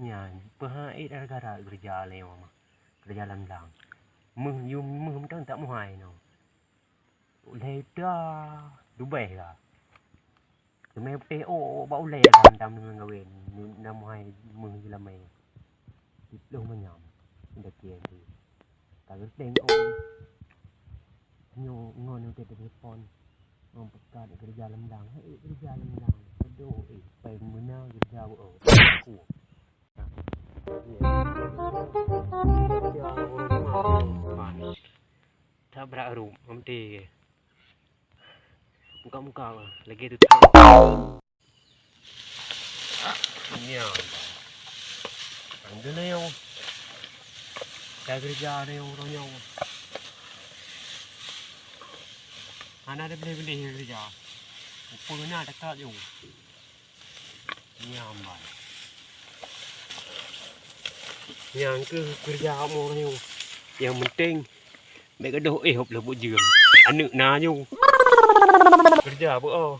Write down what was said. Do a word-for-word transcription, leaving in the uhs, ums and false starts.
Nyan, peuhai gara-gara geureuja lé nyoe mah. Geureuja lam blang. Meuh yum meuh mantong tak muhai nyoe. Ulèe dah dubèh ka. Teumé putéh ôk bak ulèe ka hantam deungon gawén. Na muhai meuh jilamé. Siplôh manyam. Indakien tu. Ka geuteng ôk. Nyoe ngon udép telepon. Ngon peukat geureuja lam blang. Hei, geureuja lam blang. Aduh, eh, pai meuna geureuja beu. Aku. Tabrak rup, amti. Muka-muka lagi tu. Nyoe. Ambil nyoe. Dah geureuja nyoe, ureueng nyoe. Hana ada boleh-boleh geureuja. Upeue na dekat nyoe. Nyan ban. Nyan keuh keureuja kamoe nyoe. Nyang penting, bèk gadôh éh hop leubuet jeuem. Aneuk na nyoe. Keureuja beu oh.